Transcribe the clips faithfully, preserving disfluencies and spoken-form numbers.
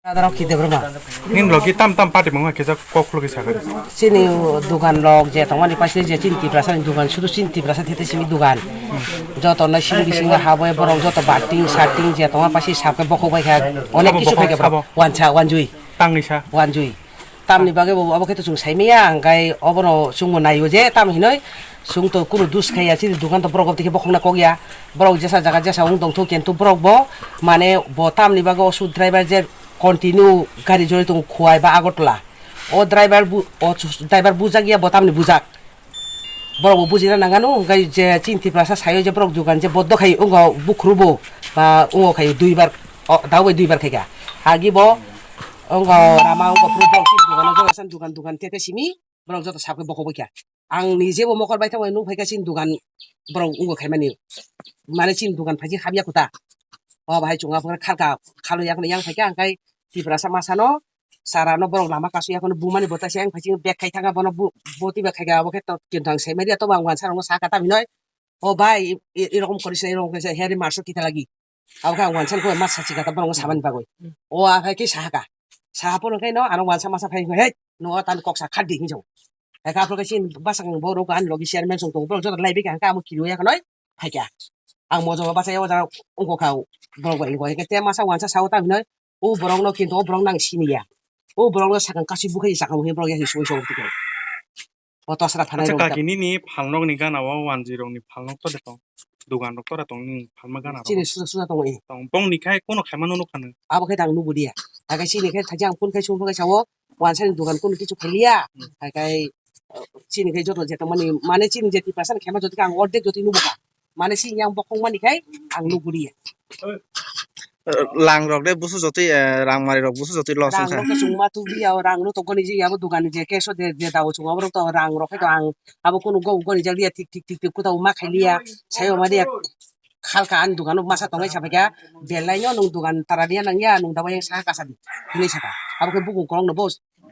Adarok ki Debbarma. Ning logi tam tam party mungha kisa kok khulugwi sakha. Chini dugan rok je tongmani paise je chini Tiprasa ni dugan, sudu chini Tiprasa thete simi dugan. Joto no simi bisingo haboi borok joto bating sating je tongma paise sabke bokhok bai kha. Onek kisu khai kha borok. Wansa, wanjui. Tangni sa. Wanjui. Tamni bagwi bo abo khe to chwng saimaya, hwnkhe obono chwngbo naio je tam hinoi chwng to kunu dus khaiya, chini dukan to borok oboni khe bokhokna kok ya, borok jesa jaga jesa wng tongthu, kintu borok bo mane bo tamni bagwi osu driver je continue gari chori tongo Khowai ba Agartala, o driver bu-, o driver bujak ya bo tamni bujak. Borok bo bujina nangano, hwnkhe je chini Tiprasa sayo je borok dugan je boddo khai wngkha bukhuru bo, ba wngkha khai duibar, o, dao bai duibar khaikha. Agi bo wngkha rama wngkha phuru borok chini dugano joto san dugan dugan tete simi borok joto sabke bokhok baikha. Ang nije bo mokol baithang bai nukphaikha chini dugan borok wngkha khaimani. Mane chini dugan phaiji habya kota. O bahai chunga phuru khalka khalo yakno yang phaikha, hwnkhe Tiprasa masano Sara no borok lama kasu ya, kono bumani bota se ang phaiching bag khai thanga bono bu-, boti bag khai ga, abo khe to kintu ang sai media to bang wansa rong saka ta binoi. O bai, i-, i-, irokom koris na, irokom koris na, heri marso kita lagi. Abo khe ang wansa ko mas sachi kata borok samani bagoi. O a khai ke sahaka. Saha pono khe no ano wansa masa phai he no tan kok sa khadi hinjo. Hai ka pro ke sin basang borok an logi chairman song to borok joto lai bikha ang ka amo kiriya kanoi. Phaikha. Ang mojo bachai o jaga wngkha borok bai wngkha. Hingkhe te masa wansa sao ta hinoi, o borokno kintu o borok nang siniya. O borokno sakang kasi bukhai sakang bukhai borok yasi soi soi tongkha. O tosra phanai. Acha rok ta- kaki nini phalnok ni gana o wanjwi rok ni phalnok to de tong. Dugan rok to de tong nini phalma gana rok. Chini susa susa tongo e. Tong bong ni khai kono khaima no nukha nang. Abo khai tang nubudiya. Akai chini khai thaji ang phone khai sung khai sao. Wansa ni dugan kunu kichu khailia. Hmm. Hai kai, uh, chini khai joto je tongmani, mane chini je Tiprasa ni khaima joto khe ang ordek joto nubuka. Mane chini yang bokong mani khai ang nuburia. Lang rok de busu jotoi, eh, rang mari rok busu jotoi loss wngkha. Rang rok to chwngma tubuya, o rang no to goni je abo dugan ni je keso de, de dao chwng abo rok to rang rok khai to ang abo kunu go goni jak lia tik tik tik tik kuta ma khai lia. Sayo ma dia khalka ani dugan o masa tongnai sabaikha. Belai no nwng dugan tara dia nang ya nwng dabo yang saha kasa di. Hinui saka. Abo khe bukung kolong no bo.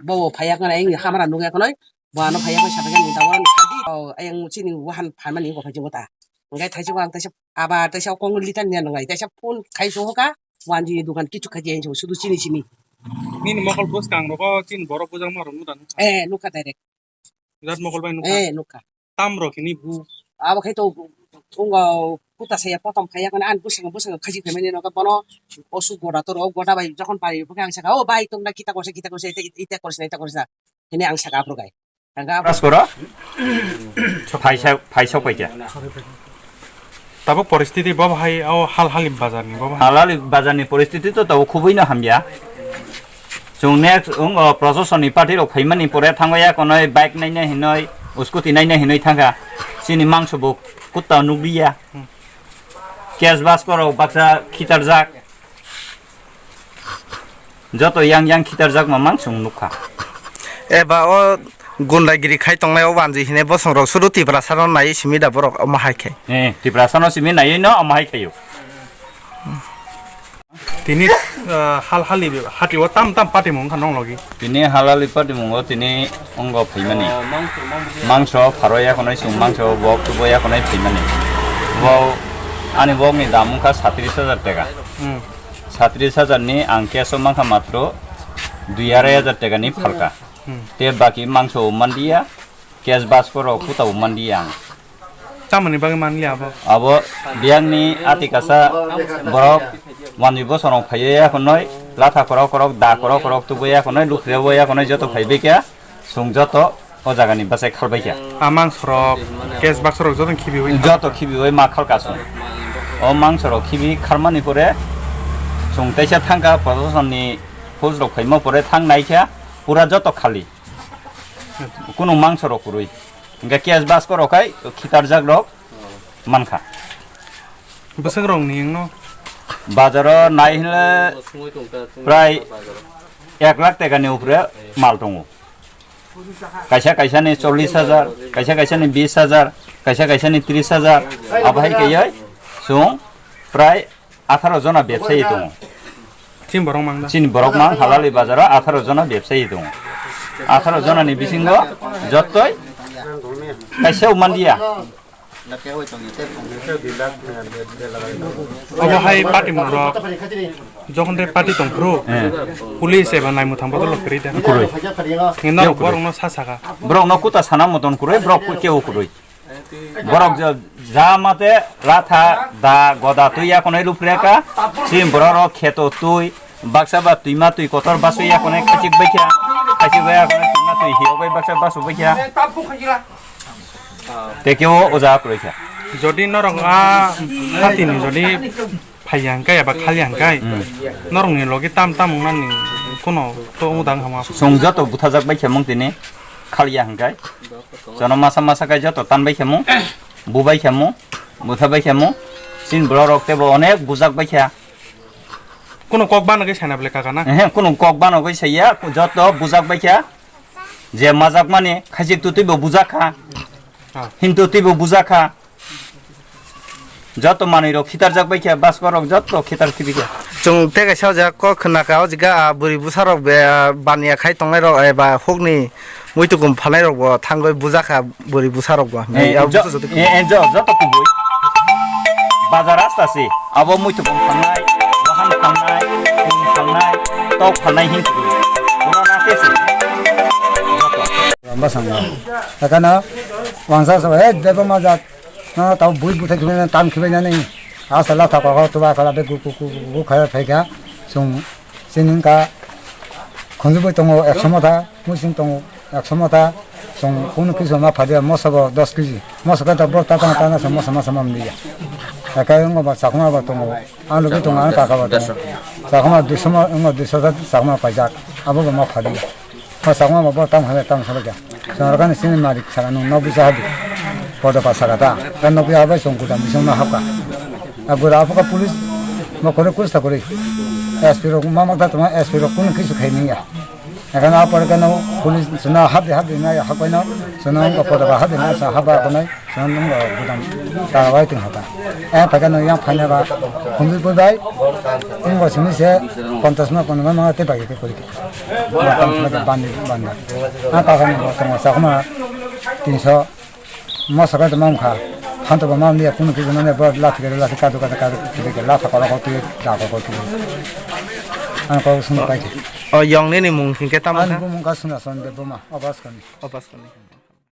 Bo phaiya khna, ayang hamra nukya khna, bo ano phaiya khna, sabai khe nini dawa ni khadi. O, ayang chini wahan phalmani wngkha phai jingota. Hwnkhe thaisok ang taisa aba taisa kong litan nya nwngai, taisa phone khai sohoka, wanjwi ni dukan kichu khaji ayang sudu chini simi. Nini mokol bwskang rogo chini borok bujak ma rok nukha. Eh, nukha direct. Birat mokol bai nukha. Eh, nukha. Tam rok hini bu. Abo khai to wngkha kuta saya potom khaya khna an bwskango bwskango khaji phaimani nokha bono osu gora toro gota bai jokhon pari bwkhe ang saka o bai tongna kita korsa kita korsa ita korsa ita korsa hini ang saka aphuru gai. Tangka aphuru. Phaisa phaisa paikha. Tabuk poristiti bo bahai o hal hali bazar ni bo bahai. Hal hali bazar ni poristiti to tabuk khubui no hamya. Chwng next wng o procession ni party rok phaimani pore thango ya konoi bike naina hinoi scooty naina hinoi thangkha. Chini mangso bo kutta nukliya. Cash basko rok baksa khitarjak. Joto yang yang khitarjak mamang chwng nukha. Eba o gundagiri khai tongnai o wanjwi hinwi bosong rok suru Tiprasa no naiwi simi da borok omo hai khe. Eh, Tiprasa no simi naiwi no omo hai khaio. Tini, ah, hal hali hati o tam tam patimung wngkha nong logi. Tini hal hali patimung o tini wngkha phaimani. Mangso pharo ya khonai chwng mangso bok tubo ya khonai phaimani. Bo ani bok ni dam wngkha satris hajar taka. Hmm. Satris hajar ni ang cash o mankha matro dui arai hajar taka ni phalka. Hmm. Te baki mangso mandiya, cash basko rok kuta mandiya ang. Tamoni bagwi manliya abo? Abo biyangni ati kasa borok wanjwi bosongrok phaiwi ya khonoi, latha korok korok, da korok korok tubui ya khonoi, lukhriya bo ya khonoi, joto phaibai kha, chwng joto o jagani bachai khalbai kha. A mangsorok, cash baksarok joto khibiwi? Joto khibiwi ma khalka chwng. O mangsorok khibi kharmani pore chwng teisa thangkha, procession ni force rok phaima pore thang naikha, pura joto khali. Kunu mangso rok kwrwi. Hingke cash basko rok hai khitarjak rok mankha. Bwswk rok ni wngno? Bazaro nai hinle prai ek lakh taka ni upre mal tongo. Kaisa kaisa ni chollish hajar, kaisa kaisa ni bish hajar, kaisa kaisa ni trish hajar. Abo hai kaiye chwng prai atharo jona bebsai tongo. Chini borok mang da? Chini borok mang Halali bazaro atharo jona bebsai tongo. Atharo jona ni bisingo jottoi kaisa mandiya. Obo hai party mung rok, jokhon de party tong phuru, eh, police eba naimwthang bodol rok kwrwi da. Kwrwi. Nge norok borok no sa saka. Borok no kuta sana moton kwrwi, borok kebo kwrwi. Borok ja, ja mate ratha da goda twi yakonai rupreka, sim borok rok kheto twi, baksa ba twima twi kotor baswi yakonai khachik baikha, khachik bai yakonai twima twi hiyok bai baksa basu baikha. Te kebo o jaga kwrwi kha. Jodi norok a hati ni jodi phaiya hwnkhe eba khaliya hwnkhe, hmm, norokni logi tam tam wngnani kuno to wngdang hama. Chwng joto buthajak bai khe mung tini khaliya hwnkhe. Jono masa masa khe joto tan bai khe mung, bu bai khe mung, butha bai khe mung. Chini borok rok tebo onek bujak bai khe. Kuno kok bana khe sana bole kaka na? Ehe, kuno kok bana khe saya, joto bujak bai khe. Je majak mani khajik tu twibo bujak kha. Ah. Hintu twibo bujak kha. Joto manwi rok khitarjak bai khe, bas borok joto khitar khibi khe. Chwng tei kaisa o jaga kok khna kha, o jaga, ah, bwrwi bwsa rok be, ah, baniya khai tongnai rok, eh, ba hukni muitu kum phalnai rok bo thangwi bujak kha bwrwi bwsa rok bo. Eh, eh, jo-, eh, eh, jo-, joto kubui. Bazar rasta se, abo muitu kum phalnai, wahan phalnai, kum phalnai, tok phalnai hin kubui. Pura na te se. Joto. Lamba sanga. Ekana wangsa sa, eh, debo majak. No, tabo bui buthai khibainani, tam khibainani. Asa latha kok tuba khala be gu, gu, gu, gu, gu kha phaikha. Chwng chini wngkha khunjubui tongo ekso motha, muising tongo ekso motha. Chwng kunu kisu ma phadiya, moso bo dos kg. Moso khe ta bor ta tang tang se moso masa mam diya. Ekai wngbo ba chakma bo tongo. Ang logi tongo, ang kaka bo tongo. Chakma duiso ma, wngbo duiso ta chakma paijak. Abo bo ma phadiya. O sakma bo bo tamo hai tamo sabai kha. Chwng rokani sini malik saka nung nok bisa hadi. Podo pa saka ta. Ta nok bisa habai chwng kuda bising no hapka. A gura apoka police mo kore kusta kore. S P rok ma mak ta tuma S P rok kunu kisu khai niya. Ekan apor kano police suna hadi hadi na habai no. Suna ko podo pa hadi na sa haba ko nai. Swnamung rok budam tarwai tong hata. Eh, phaikha no yang phaina ba khumjui pui bai. Wng bo simi se ponchas ma kono ma te bai ke kori. Ba tam sima ke bandi banda. Ah, kaka ni bo tongo sakma tinso. Mo sakai to mam kha. Hanto ba mam ni kunu kisu nane bo lathi ke lathi kadu kadu kadu ke lathi koro ko tu da ko ko tu. Ang ko sung pai ke. O yong ni ni mung hingke tamo. Ani kha? Bo mung ka suna son de boma. Obas kani. Obas kani.